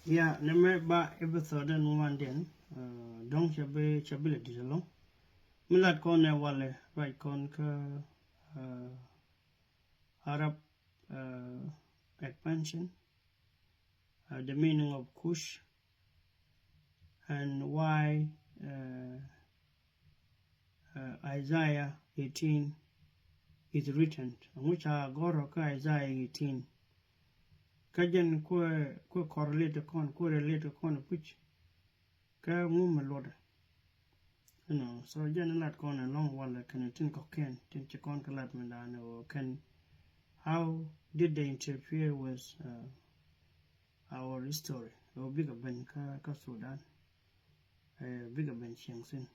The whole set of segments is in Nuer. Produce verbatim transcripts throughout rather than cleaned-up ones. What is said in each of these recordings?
Ya, nɛmɛ ba episode in ŋuandiɛn, dɔ̱ŋ cɛ bi, cɛ bi lɛ di̱t ɛlɔ̱ŋ. Mi lat kɔn ɛ walɛ ruac kɔn kä Arab expansion, the meaning of Kush, and why Isaiah eighteen is written. Ɛŋu ca gɔ̱r kä Isaiah eighteen? Kä jɛn kuɛ, kuɛ correlate kɔn, kuɛ relate kɔn puc. Kä ŋu mi luɔtdɛ. You know, so jɛn lat kɔn ɛlɔ̱ŋ walɛ kɛn tin kɔ̱kiɛn tin ci kɔn kä lat mi da̱a̱n ɛ wä kɛn, how did they interfere with our history? Ɛ wä bikɛ ben kä, kä Sudan. Bikɛ ben cieŋ thin.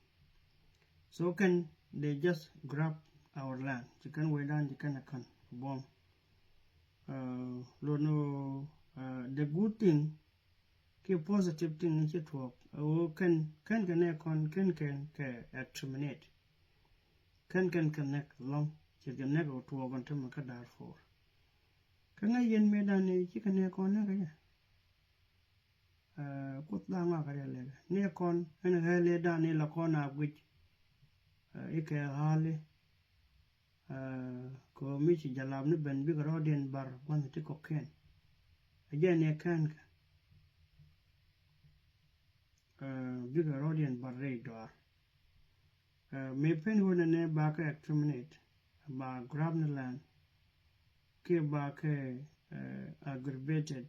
So kɛn they just grab our land. Ci kɛn wecdan ci kɛn ɛ kän buɔ̱m. Lot ni the good thing kiɛ positive thing ni ci tuɔɔk ɛ wä kɛn, kɛn kɛ nɛ kɔn kɛn kɛn kɛ exterminate. Kɛn kɛn kɛ nɛk lɔŋ ci kɛ nɛk ɛ tuɔɔk ɔn tämɛ kä Darfur. Kä ŋäc yɛn mëëdan ni ci kɛ nɛ kɔn nɛk ɛ jɛ. Kuoth la ŋɔak kɛ riɛl lɛkɛ ni kɔn ɛn ɣɛɛl ëëdan ni la kɔn a guic. Ikɛ ɣa̱a̱li kɛ ɣöö mi ci jalap ni ben bikɛ rɔɔdiɛn bar gua̱nh ti kɔ̱kiɛn. Ɛ jɛn ni kɛn kɛ bikɛ rɔɔdiɛn bar rɛy dɔaar. Mëë pen ɣöö nɛnɛ bakɛ exterminate, ba grab ni land kiɛ bakɛ aggravated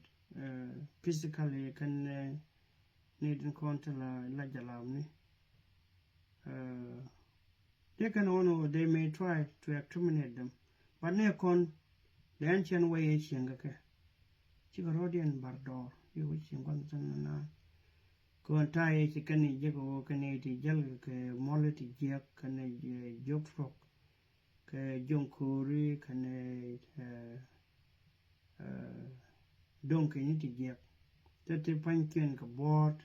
physically kɛn ni din kɔn ti la, la jalap ni. They can only, they may try to exterminate them. But ni kɔn, the ancient way ɛ cieŋ kɛ kɛ. Cikɛ rɔɔdiɛn bar dɔɔr, i̱ wä cieŋ gua̱n thin na naan. Kɔn ta̱a̱ yɛ ci kɛn i̱ jiäk ɛ wä kɛn i̱ ti jäl kɛ mɔl i̱ ti jiäk kɛn i̱ jiök truck. Kɛ jo̱ŋ ko̱ri kɛn i̱ do̱ŋ kɛ ni ti jiäk. Thirty pua̱nykiɛn kɛ buɔ̱ɔ̱t.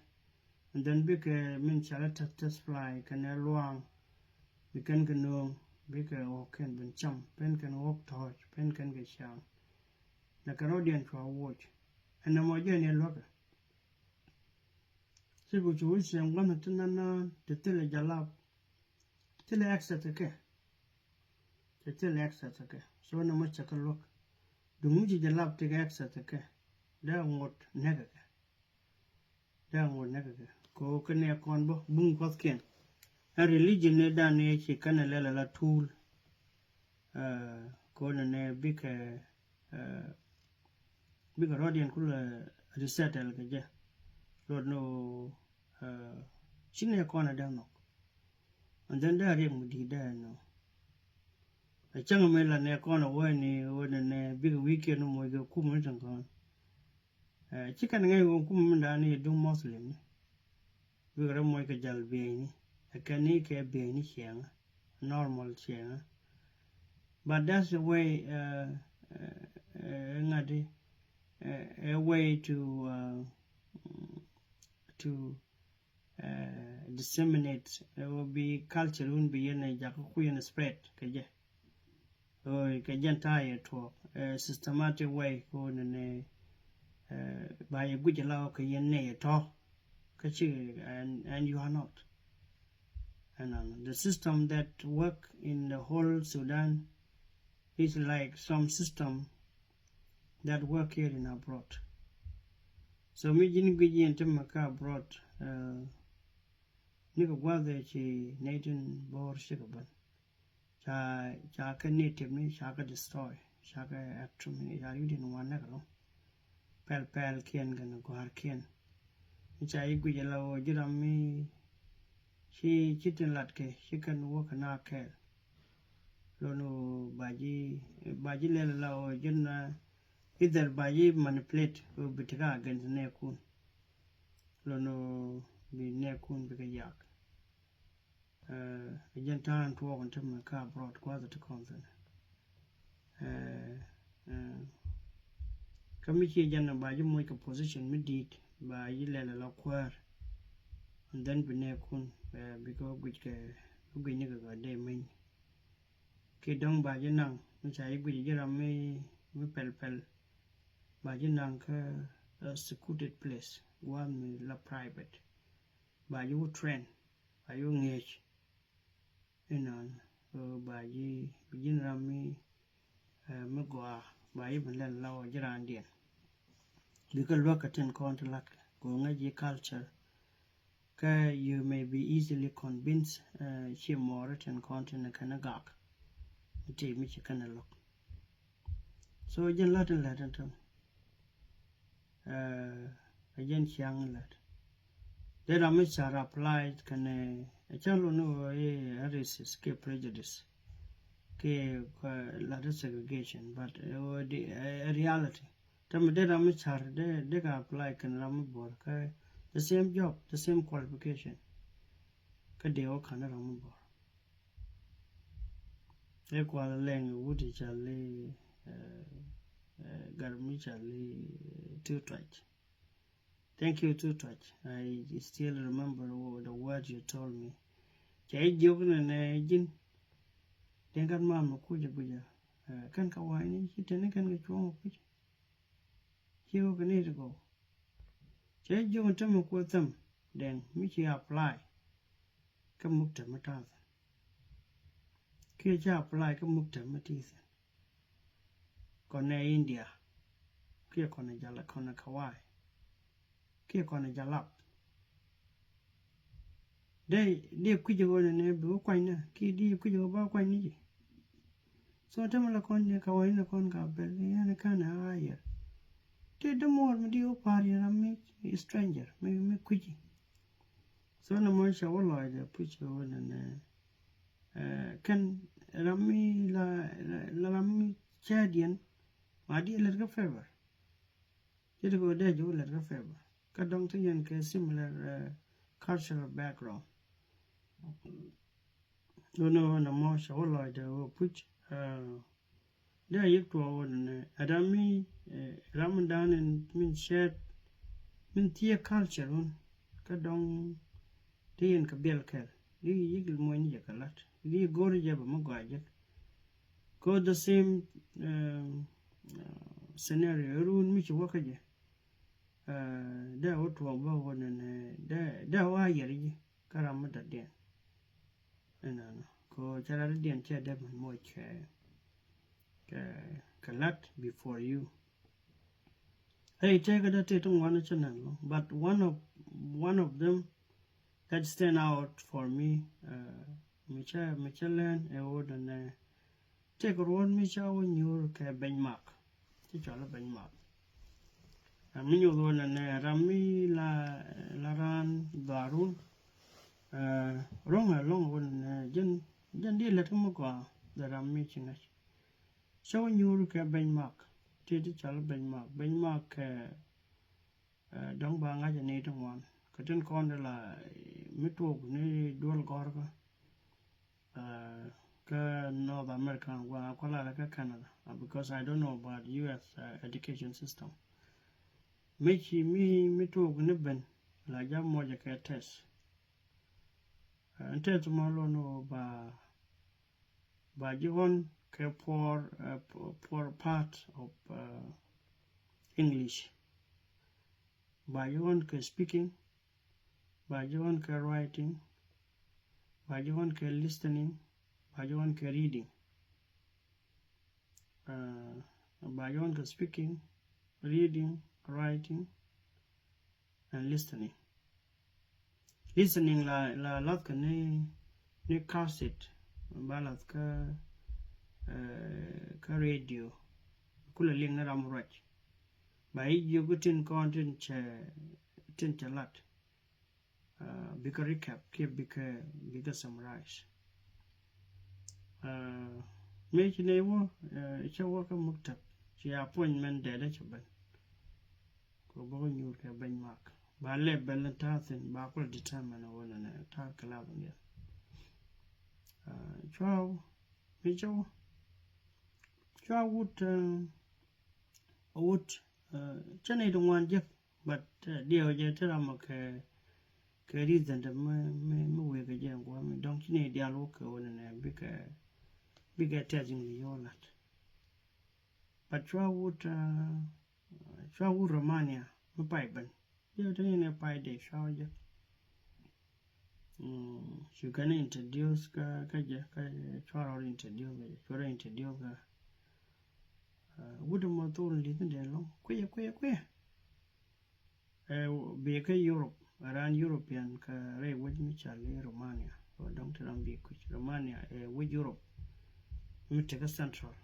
And then bikɛ min cɔalɛ test, test flight kɛnɛ luaŋ. Bi kɛn kɛ nööŋ, bikɛ ɣɔ̱kiɛn ben cam, pen kɛn ɣɔ̱k tɔ̱ɔ̱c, pen kɛn kɛ cam. Lɛ kɛ rɔ̱diɛn cua woc. Ɛn nɛmɔ jɛn i̱ luäkɛ. Cikɛ cu wi̱c cieŋ gua̱n ti nana ti thilɛ jalap. Thilɛ access kɛ. Cɛ thil access kɛ. So nɛ mɔ cɛ kɛ luäk. Duŋ mi ci jɛ lap tikɛ access kɛ. Dee ŋot nɛkɛ kɛ. Dee ŋot nɛkɛ kɛ. Ko kɛ nɛ kɔn bä buŋ kuathkiɛn. Ɛ religion ni dan ni ci kɛn ɛ lɛl ala tuul. Ko nɛ nɛ bikɛ bikɛ rɔɔdiɛn kulɛ resettle kɛ jɛ. Lot ni ɣöö ci nɛ kɔn ɛ dee nhɔk. And then dee riɛk mi di̱i̱t dee nɔ. Ɛ cäŋ mi la nɛ kɔn ɛ wee ni ɣöö nɛ nɛ bikɛ weekend moc kɛ kum ni tin kɔn. Ci kɛn ŋäc ɣöö kum mi da̱a̱n ni duŋ Muslim ni. Bikɛ rɛ moc kɛ jal bieyni. Ɛ kɛn ni kɛ bieyni ciɛŋä. Normal ciɛŋä. But that's the way, ŋa̱ti, a way to to disseminate, ɛ wä bi culture wun bi yɛn ɛ jakä ku yɛn spread kɛ jɛ. Ɣöö kɛ jɛn ta̱a̱ yɛ tuɔɔk, ɛ systematic way ko nɛ nɛ ba yɛ guic ala ɣöö kɛ yɛn nɛ yɛ tɔ̱. Kä ci, and, and you are not. And the system that work in the whole Sudan is like some system that work here in abroad. So mi ji̱n guic yɛn ti mɛ kä abroad, nikɛ gua̱th ɛ ci nɛy tin bo̱o̱r cikɛ ben. Ca, ca kɛ native ni ca kɛ destroy, ca kɛ exterminate, ca ri̱wdiɛn wan nɛk ɛlɔ̱ŋ. Pɛl pɛl kiɛn kɛn gua̱a̱r kiɛn. Ni ca ji̱ guic ala ɣöö ji̱ ram mi ci, ci tin lat kɛ ci kɛn wä kɛ na kɛɛl. Lon ɣöö ba ji̱, ba ji̱ lɛl ala ɣöö ji̱n, either ba ji̱ manipulate ɣöö bi tekɛ against nɛɛkun. Lon ɣöö bi nɛɛkun bikɛ yak. Ɛ jɛn ta̱a̱n tuɔɔk in te mi kä abroad gua̱th ti kɔn thi̱n. Kä mi ci jɛn ba ji̱ moc kɛ position mi di̱i̱t ba ji̱ lɛl ala kuäär. And then bi nɛɛkun bikɛ wä guic kɛ, wä guic ni kɛ kɛ dee meny. Kiɛ dɔ̱ŋ ba ji̱ naŋ mi ca ji̱ guic ji̱ ram mi, mi pɛl pɛl. Ba ji̱ naŋ kä, a secluded place, gua̱a̱th mi la private. Ba ji̱ wä train, ba ji̱ wä ŋi̱eec. Inɔn, ɣöö ba ji̱, bi ji̱n ram mi, eh, mi gɔaa, ba ji̱ bi lɛl la wä ji̱ raandiɛn. Bikɛ luäk kɛ tin kɔn ti la̱tkɛ, kɛ ɣöö ŋäc ji̱ culture, kä you may be easily convinced, eh, ci mɔɔri tin kɔn tin kɛn gak. Ti mi ci kɛn luäk. So ji̱n la̱t in lät in tɛm. Eh, a ji̱n ciaŋ in lät. Dee ram mi car apply kɛn, eh, a cäŋ lun ni ɣöö i̱ racist kiɛ prejudice kiɛ, eh, la̱t segregation, but, eh, ɣöö di, eh, reality. Tɛm dee ram mi car dee, dee kɛ apply kɛn ram mi buɔ̱r kä the same job, the same qualification. Kä dee wä ka̱n ram mi buɔ̱r. Ɛ kual lɛŋ wut i̱ cali, eh, eh, gar mi cali, eh, Too Touch. Thank you, Too Touch. I still remember wha-, the word you told me. Cɛ i̱ jiök nɛ nɛ ji̱n. Diɛn gat mam mi kucä guicä. Eh, kɛn ka wa̱i̱ni ci teni kɛn kɛ cuɔ̱ŋ kuc. Ci wä kɛ ni ti gɔw. Cɛ jiök ni tämɛ kuɔ thäm dɛŋ mi ci apply kä muk tämɛ ta̱a̱ thi̱n. Kiɛ ci apply kä muk tämɛ ti thi̱n. Kɔnɛ India kiɛ kɔnɛ Jala, kɔnɛ Kawai kiɛ kɔnɛ Jalap. Dee, dee kui̱c ɣöö nɛnɛ bi wä kuany nɛ kiɛ dee kui̱c ɣöö ba kuany ni ji̱. So tämɛ la kɔn ni ka wä in la kɔn ka bɛl yɛn kan a yɛr. Ti dämuɔɔr mi di wä pa̱a̱r yɛn ram mi stranger mi, mi kui̱ci. So nɛ mɔ cɛ wä lɔcdɛ puc wä nɛnɛ, eh, kɛn ram mi la, la, la ram mi cäätdiɛn ma di lät kä favor. Ci ti kɛ wä dee ji̱ wä lät kä favor. Kä dɔ̱ŋ ti yɛn kɛ similar, eh, cultural background. Wun wä nɛ mɔ cɛ wä lɔcdɛ wä puc, eh, dee a yik tuɔɔk wä nɛ ɛ ram mi, eh, ram mi dan in min cɛɛt min thiee culture wun. Kä dɔ̱ŋ ti yɛn kɛ biɛl kɛl di yik muɔ̱ny jɛ kɛ la̱t di go̱r jɛ bɛ mi gɔaa jek. Kɛ the same, eh, eh, scenario run mi ci wä kä jɛ. Eh, dee wä tuɔɔk bä wä nɛnɛ dee, dee wä a yɛr ji̱ kä ram mi dɔ̱diɛn. Ɛnɔnɔ kɛ ɣöö cɛ rat diɛn cɛ dee mɛn moc kɛ, kɛ, kɛ la̱t before you. Hey, tëëkä dee tëë ti ŋuan cä nɛn lɔ, but one of, one of them that stand out for me, uh, mi cä, mi cä lɛn ɛ ɣöö dɛnɛ tëëkɛ ruɔ̱n mi cä wä nyuur kɛ benchmark. Ci cɔl i̱ benchmark. Ɛ mi nyuth wä nɛnɛ ram mi la, la raan dhɔaarun. Ɛ ro̱ŋ ɛ lɔ̱ŋ wä nɛnɛ jɛn, jɛn di lät kä mi gɔaa dhɛ ram mi ci ŋäc. Cä wä nyuur kɛ benchmark. Ti ti cɔl i̱ benchmark. Benchmark kɛ, ɛ, dɔ̱ŋ ba ŋa̱c ɛ ni ti ŋuan. Kɛ tin kɔn di la, ɛ, mi tuɔɔk ni duel gɔ̱rkä. Uh, kä North America, gua kuala kä Canada, uh, because I don't know about U S, uh, education system. Mi ci mi, mi tuɔɔk ni ben la jam mɔjɛ kɛ test. Uh, test mɔ lɔ no ba, ba ji̱ ɣɔn kɛ poor, uh, poor part of, uh, English. Ba ji̱ ɣɔn kɛ speaking, ba ji̱ ɣɔn kɛ writing, ba ji̱ ɣɔn kɛ listening, ba ji̱ ɣɔn kɛ reading. Uh, ba ji̱ ɣɔn kɛ speaking, reading, writing, and listening. Listening la, la lath kɛ ni, ni cassette, ba lath kä, uh, kä radio. Kulɛ liŋ ni ram ruac. Ba ji̱ jiök tin kɔn tin cɛ, tin cɛ lat. Uh, bikɛ recap kiɛ bikɛ, bikɛ summarize. Uh, mëë ci nɛy wä, uh, cä wä kä maktab, ci appointment dɛdɛ cɛ ben. Kɛ bä kä nyuur kɛ benchmark. Ba level ni ta̱a̱ thi̱n, ba kulɛ determine wä nɛnɛ ta̱a̱ class ni. Uh, cua wä, mi cua wä. Cua wut, uh, wut, uh, cä nɛy ti ŋuan jek. But, uh, diɛw jɛ ti ram mɔ kɛ, kɛ reason dɛ mi, mi, mi wek kɛ jɛ ŋuan mi dɔ̱ŋ ci nɛy diaal wä kɛ wä nɛnɛ bikɛ, bikɛ tɛth in kɛ yio̱w lat. But cua wut, uh, cua wut Romania, pay ben. Jɛ te ni ne pay de cua jɛ. Cu kɛn introduce kä kä jɛ kä cua rɔ introduce kä jɛ cua rɔ introduce kä. Wut mɔ thor li̱th ni dee lɔŋ kuiɛ kuiɛ kuiɛ. Ɛ bi kä Europe, around European kä rɛy wec mi cal i̱ Romania. Ɔ dɔ̱ŋ ti ram bi kui̱c Romania ɛ wec Europe. Mi tekä Central.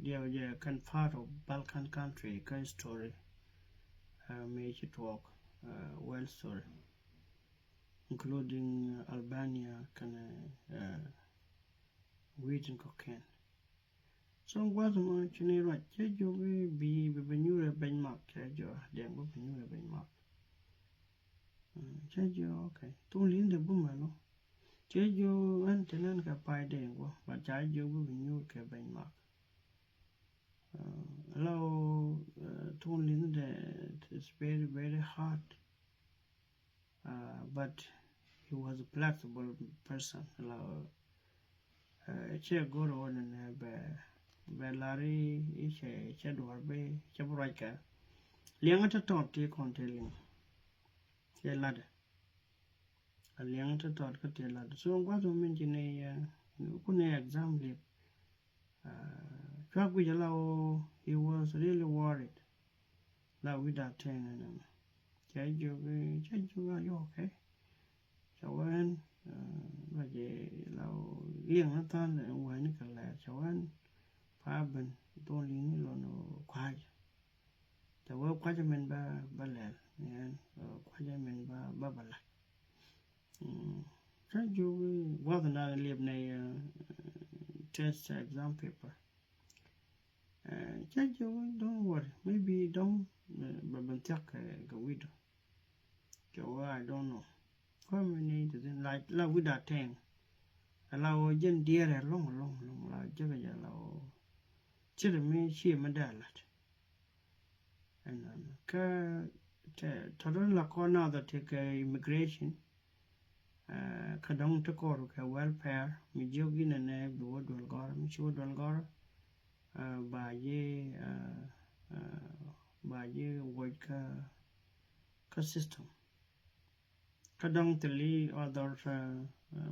Diɛw jɛ kɛn part of Balkan country kä history. Mi ci tuɔɔk well story, including Albania kɛn wi̱i̱ tin kɔ̱kiɛn. So gua̱th mɔ ci ni ruac cɛ jiök i̱ bi bi bi nyuur ɛ beny mak cɛ jiök diɛŋ bi bi nyuur ɛ beny mak. Cɛ jiök okay thun li̱n de bumɛ lo. Cɛ jiök ɛn te nɛn kɛ pay de guɔ but ca jiök bi bi nyuur kɛ beny mak. Lo thun li̱n de is very very hard. But he was a flexible person. La cɛ go̱r wä nɛ nɛ bɛ bɛ lar i̱ cɛ cɛ duɔr bi cɛ bi ruac kɛ liɛŋä tɔ̱tɔ̱t ti kɔn ti liŋ. Cɛ lat a liɛŋä tɔ̱tɔ̱t kä ti lat so gua̱th wä min ci nɛ kun nɛ exam lip. Cuak guic ala ɣöö he was really worried. La wi̱da tɛn ɛn ɛmɛ cɛ jiök cɛ jiök a yɔk kɛ cɛ wɛn. Ruac la ɣöö liɛŋ ni than ɛn wääni kɛ lɛɛr cɛ wɛn. Pa ben thon li̱ni lɔn kua̱c. Cɛ wee kua̱cä min ba ba lɛl ni ɛn kua̱cä min ba ba ba la̱t. Cä jiök gua̱th na liep nɛ test exam paper. Cä jiök don't worry maybe dɔ̱ŋ ba ben thiak kɛ wi̱dɔ. Cɛ wee I don't know. Kɔmi ni ti thin la wi̱da tɛŋ. La wä jɛn diɛɛrɛ lɔŋ lɔŋ lɔŋ la jɛkɛ jɛ la wä. Cɛ mi ci mi dee la̱t. Ɛnɔnɔ kä tɔtɔ la kɔn nath ɔ tekɛ immigration. Kä dɔ̱ŋ ti kɔr kɛ welfare mi jiök inɛ nɛ bi wä duel gɔr mi ci wä duel gɔr. Ba ji̱ ba ji̱ wuɔc kä kä system. Kä dɔ̱ŋ thil i̱ other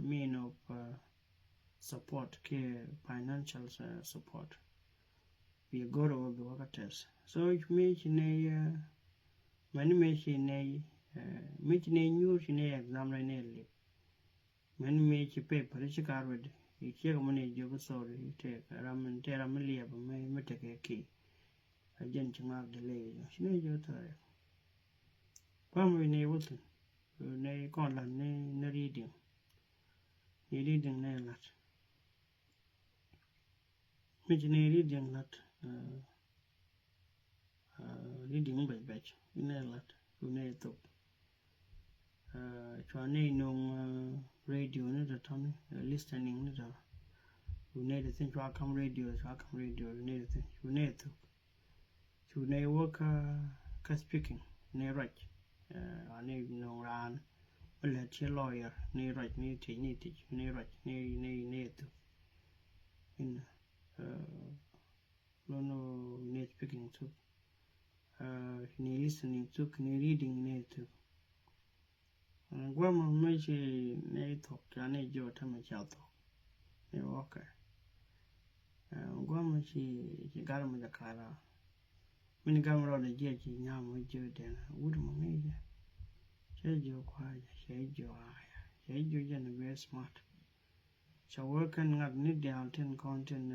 mean of support kiɛ financial support. Bi go̱r ɣöö bi wä kä test so mi ci nɛy mɛni mi ci nɛy mi ci nɛy nyuur ci nɛy exam nɛy nɛy lip. Mɛn mi ci paper ci ka ruet i̱ ciek mɛn i̱ jiök sorry i̱ tëëk ram in tëë ram in liɛp mɛ mi tekɛ ki. A jɛn ci ŋak delay i̱ ci nɛ jiök thɔriɛk. Kuam wi̱c ni wä thi̱n nɛ kɔn la̱t ni ni reading. Ni reading nɛ la̱t. Mi ci ni reading la̱t. Reading bɛc bɛc inɛ lat cu nɛ thok. Cua nɛ no̱o̱ŋ radio ni tɔ̱tɔ̱ni listening ni tɔ̱. Cu nɛ ti thin cua kam radio cua kam radio cu nɛ ti thin cu nɛ thok. Cu nɛ wä kä kä speaking ni ruac. Ani no̱o̱ŋ raan mi lät ci lawyer ni ruac ni tic ni tic ni ruac ni ni ni thok. Inɛ Lo̱n ni speaking thuk, ni listening thuk, ni reading ni thuk. Guamɔ mi ci ni thuk ca ni jiɔ tämɛ ca thuk. Ni okay. Guamɔ ci ci gal mi jakala. Min gal mi rɔɔdɛ jiɛ ci nyam mi jiɔ dɛn wut mɔ ŋi̱i̱cɛ. Cɛ jiɔ kua̱a̱cɛ cɛ jiɔ aya cɛ jiɔ jɛn very smart. Cɛ wee kɛn ŋa̱t ni diaal tin kɔn tin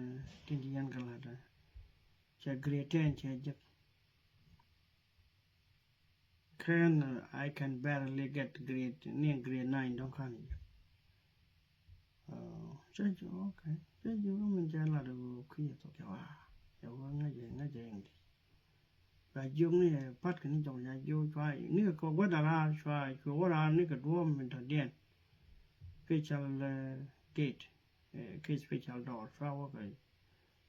tin ci yɛn kɛ la̱t. Cɛ grade ten cɛ jek. Kɛn I can barely get grade ni grade nine dɔ̱ŋ kan jek. Cɛ jek okay cɛ jek min cɛ la̱t kui̱ thok cɛ waa cɛ wee ŋäcɛ ŋäcɛ English. Ba jiök ni pat kɛ ni jɔk ya jiök cua ni kɛ kɛ wä da̱raar cua cua wä raar ni kɛ duɔ̱ɔ̱p min tɔ̱diɛn. Special gate kɛ special door cua wä kɛ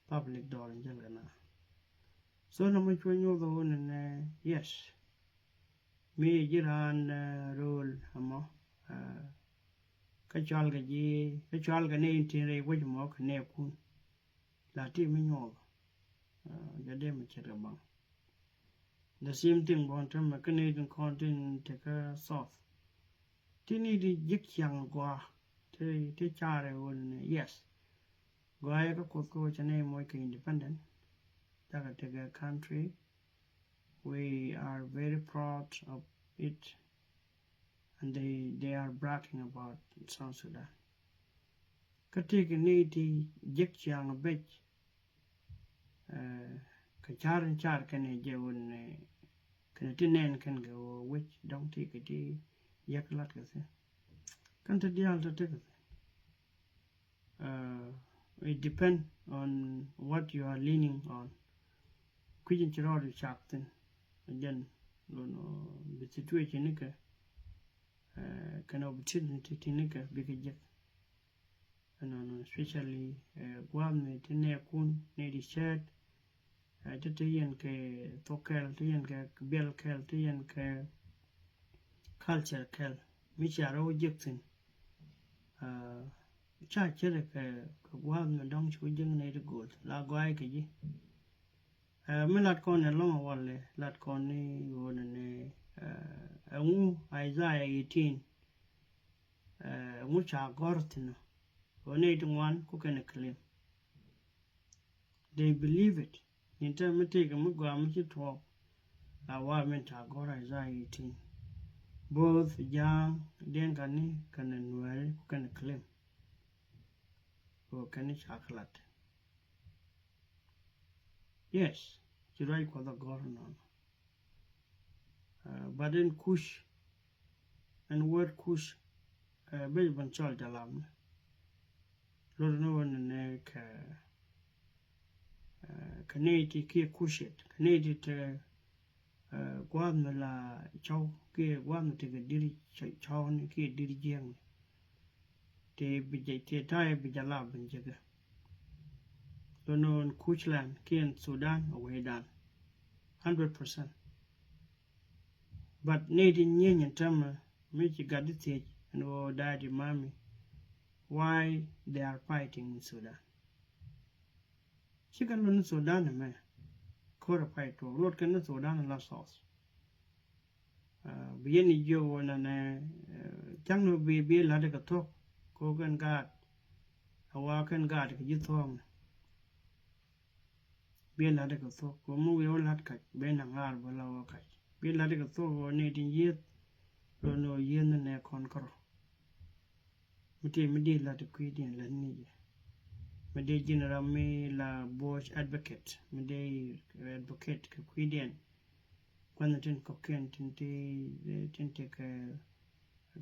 public door in jɛl kɛ na. So na mɔ cua nyoth wä ni nɛ yes. Mi ji̱ raan rööl ɛmɔ kä cual kɛ ji̱ kä cual kɛ ni in tin rɛy wec mɔ kɛ nɛɛkun. La ti mi nyuɔth jɛ dee mi ce̱tkɛ baŋ. The same thing bä tämɛ kä nɛy tin kɔn tin tekä South. Ti ni di ji̱k ciaŋ gɔaa ti ti carɛ wun ni, yes. Gɔaa yɛ kä Kuoth kä wä cɛ nɛy moc kɛ independent. Cakɛ tekɛ country. We are very proud of it. And they, they are bragging about South Sudan. Kä tëëkɛ nɛy ti jiäk ciaŋ bec, eh, kɛ car in car kɛnɛ jɛ wun, eh, kɛnɛ ti nɛn kɛn kɛ wec dɔŋ tëëkɛ ti jiäk lat kɛ thi̱n. Kɛn ti diaal ti tekɛ thi̱n. Uh, it depend on what you are leaning on. Kui̱c in ci rɔɔd cak thi̱n. Jɛn lon bi situation ni kɛ, uh, kɛn opportunity ti ni kɛ bikɛ jek. Ɛnɔnɔ, especially, uh, guam ni ti nɛ kun ni di cɛɛt. Ɛ, ti ti yɛn kɛ thok kɛl, ti yɛn kɛ biɛl kɛl, ti yɛn kɛ culture kɛl. Mi cia rɔ wä jiɛk thi̱n. Ɛ, ca ce̱t kɛ, kɛ gua̱a̱th mi dɔ̱ŋ cu jiäk nɛy ti go̱o̱l la gɔaac kɛ ji̱. Ɛ, mi lat kɔn ɛ lɔ̱ŋ ɛ walɛ, lat kɔn ni ɣöö nɛnɛ, ɛ, ɛŋu Isaiah eighteen, ɛ, ɛŋu ca gɔ̱r thi̱n ɔ? Ɣöö nɛy ti ŋuan ku kɛn ɛ claim. They believe it. Ni tɛ mi tëëkɛ mi gɔaa mi ci tuɔɔk. La wa min ca gɔ̱r Isaiah eighteen. Both Ja̱a̱ŋ, Diɛŋkani kɛnɛ Nuɛɛri ku kɛnɛ claim. Kɛ kɛn ca kɛ lat. Yes, ci ruac Kuɔth a gɔ̱r nɔnɔ. Uh, but in Kush, in word Kush, uh, bec ban cɔl jalam ni. Lot ni wä ni nɛ kɛ, uh, kɛ nɛy ti kiɛ Kushit, kɛ nɛy ti te, uh, gua̱a̱th mi la cɔw kiɛ gua̱a̱th mi tekɛ diri cɔw ni kiɛ diri jiɛŋ ni. Ti bi jɛ, ti ta̱a̱ bi jɛ la bin jɛ kɛ. Lot ni wä ni Kushland kiɛ Sudan a wecdan. Hundred percent. But nɛy ti nyieny in tämɛ mi ci gat di thiec ɛn ɣöö da̱a̱ di mami, why they are fighting in Sudan? Cikɛ lot ni Sudan ɛmɛ ko̱r ɛ pay tuɔɔk, lot kɛn ni Sudan la South. Ɛ, bi yɛn i̱ jiök wä nanɛ, ɛ, cäŋ ni bi, bi la̱t kɛ thuɔ̱k ko̱ kɛn gaat. A wa kɛn gaat kɛ ji̱ thuɔ̱ɔ̱ŋ ni. Bi la̱t kɛ thuɔ̱k kɛ mi wi̱i̱ wä la̱t kac ben naŋ raar bä la wä kac. Bi la̱t kɛ thuɔ̱k wä ni tin yieth. Lo̱n wä yieth ni nɛ kɔn kärɔ. Mi ti mi di la̱t kui̱diɛn la̱t ni jɛ. Mi di ji̱n ram mi la Bush advocate, mi di advocate kɛ kui̱diɛn. Kuɛn tin kɔkiɛn tin ti, tin ti kɛ,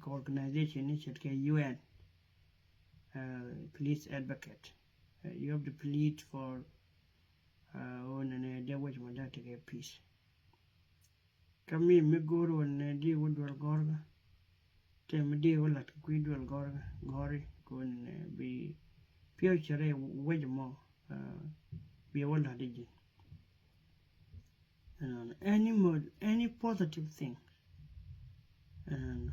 kɛ organization ni ce̱tkɛ U N. Uh, please advocate. Uh, you have to plead for, uh, ɣöö nɛnɛ dee wec mɔ dee tekɛ peace. Kä mi, mi go̱o̱r ɣöö nɛnɛ di wä duel gɔ̱rkä. Tëë mi di wä la̱t kɛ kui̱ duel gɔ̱rkä, gɔ̱ri kɛ ɣöö nɛnɛ bi piɔ̱cɛ rɛy wec mɔ, uh, bi wä la̱t i̱ ji̱n. And any mo-, any positive thing. And,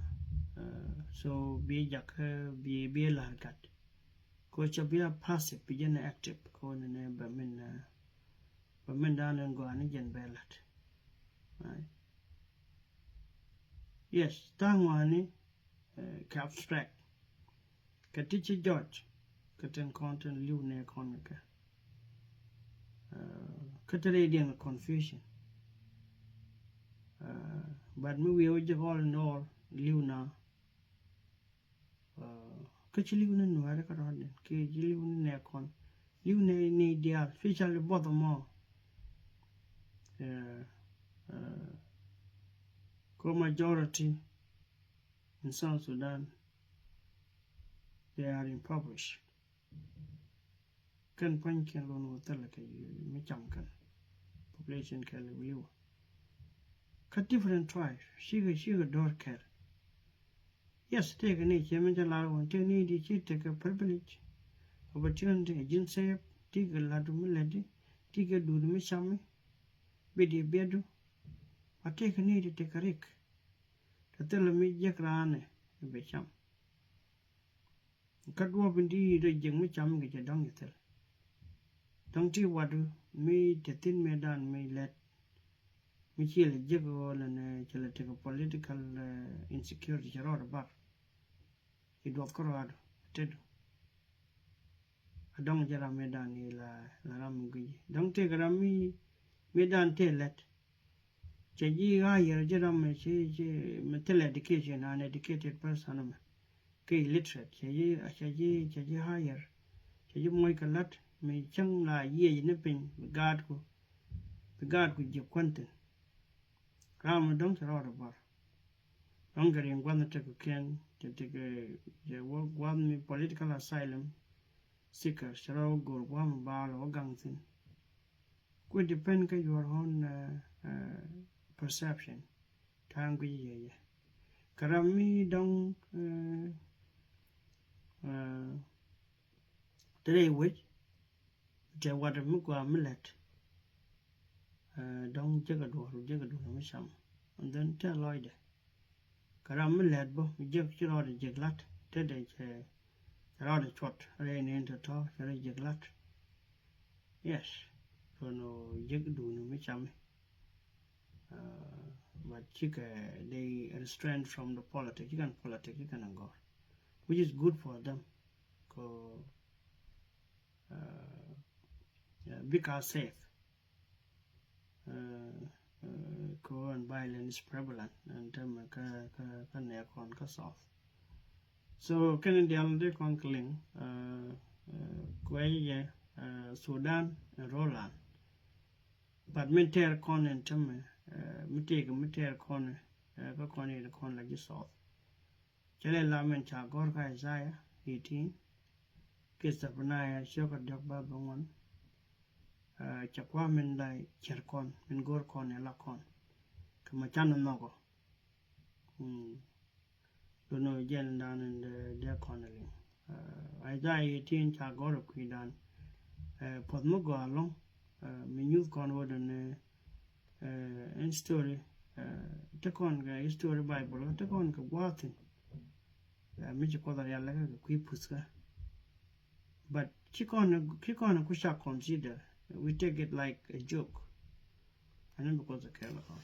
uh, so bi jakä bi, bi la̱r gat. Ko ca bi a passive, bi jɛn active. Ko nɛnɛ bɛ min, uh, bɛ min dan in gɔaa ni jɛn bɛ lat. Right? Yes, tha̱a̱ŋ wani, eh, kɛ abstract. Kɛ ti ci jɔc, kɛ tin kɔn tin li̱w nɛ kɔn kɛ. Eh, kä ti rɛydiɛn kɛ confusion. Eh, but mi wi̱i̱ wä ji̱ all in all, li̱w na. Eh, kä ci li̱w ni Nuɛɛri kä rɔ̱diɛn, kiɛ ci li̱w ni nɛ kɔn. Li̱w nɛ ni diaal, especially both mɔ. Eh, eh, ko majority in South Sudan, they are impoverished. Kɛn pua̱nykiɛn lon wä thilɛ kɛ mi cam kɛn. Population kɛl li̱w. Kä different tribe, cikɛ, cikɛ dɔ̱r kɛl. Yes, tëëkɛ ni ciɛ mi cä lar wä, tëëkɛ ni di ci tekɛ privilege, opportunity, ji̱n sɛp, tëëkɛ lat mi lɛt di, tëëkɛ duut mi cam mi, bi di biɛtdu. A tëëkɛ ni di tekɛ rik. Te thilɛ mi jiäk raanɛ bɛ cam. Kä duɔ̱ɔ̱p in di rɛy jiäk mi cam kɛ jɛ dɔ̱ŋ jɛ thil. Dɔ̱ŋ ti watdu mi te thi̱n mëëdan mi lɛt. Mi ci lɛ jek ɣöö lɛ nɛ cɛ lɛ tekɛ political insecurity cɛ rɔɔdɛ bar. Ci duɔth kärɔadu tetdu. A dɔ̱ŋ jɛ ram mi dan i̱ la la ram mi gui̱ci dɔ̱ŋ tëëkɛ ram mi mi dan tëë lɛt. Cɛ ji̱ hire ji̱ ram mi ci ci mi thilɛ education, an educated person mɛ. Kɛ illiterate cɛ ji̱ cɛ ji̱ cɛ ji̱ hire. Cɛ ji̱ moc kɛ la̱t mi cäŋ la yiëë ji̱ ni piny bi gaatku bi gaatku ji̱ kuän thi̱n. Ram mi dɔ̱ŋ cɛ rɔɔdɛ bar. Dɔ̱ŋ kɛ riŋ gua̱th ni tekɛ kiɛn cɛ tekɛ cɛ wä gua̱th ni political asylum seekers cɛ rɔ wä go̱o̱r gua̱a̱m bal wä gaŋ thi̱n. Ku depend kä your own perception. Ta̱a̱ŋ guic yɛ yɛ kɛ ram mi dɔ̱ŋ te rɛy wec. Tɛ wat mi gɔaa mi lɛt. Dɔ̱ŋ jek a duɔ̱ɔ̱r jek a duɔ̱ɔ̱r mi cam. And then tɛ lɔcdɛ kɛ ram mi lɛt bä mi jek ci rɔɔdɛ jek la̱t tetdɛ cɛ rɔɔdɛ cuɔt rɛy ni in tɔ̱tɔ̱ cɛ rɔ jek la̱t. Yes. Kɔn jek duuni mi cami. But cikɛ they restrain from the politics, cikɛn politics cikɛn a gɔr, which is good for them. Kɔ bika safe kɔ and violence prevalent and tämɛ kä kä kä nɛ kɔn kä South. So kɛn dial di kɔn kɛ liŋ kuɛ yɛ Sudan and Roland. But min tɛɛr kɔn in tämɛ mi tëëkɛ mi tɛɛr kɔn kä kɔn in kɔn la ji̱ South. Cɛ lɛ la min ca gɔr kä Isaiah eighteen kiɛ Zephaniah ciökä diɔk ba bä ŋuan. Cɛ kua min la cɛr kɔn min go̱r kɔn in la kɔn kɛ ma can in nhɔkɔ. Duno jɛn dan in dee kɔn in liŋ. Isaiah eighteen ca gɔr kui̱dan. Puɔth mi gɔaa lɔŋ mi nyuth kɔn wä dun in story. Te kɔn kɛ history Bible te kɔn kɛ gua̱a̱thin. Mi ci kuɔth a rial lɛ kɛ kui̱ puthkä. But ci kɔn ci kɔn ku ca consider, we take it like a joke. And then because the kɛɛl kɔn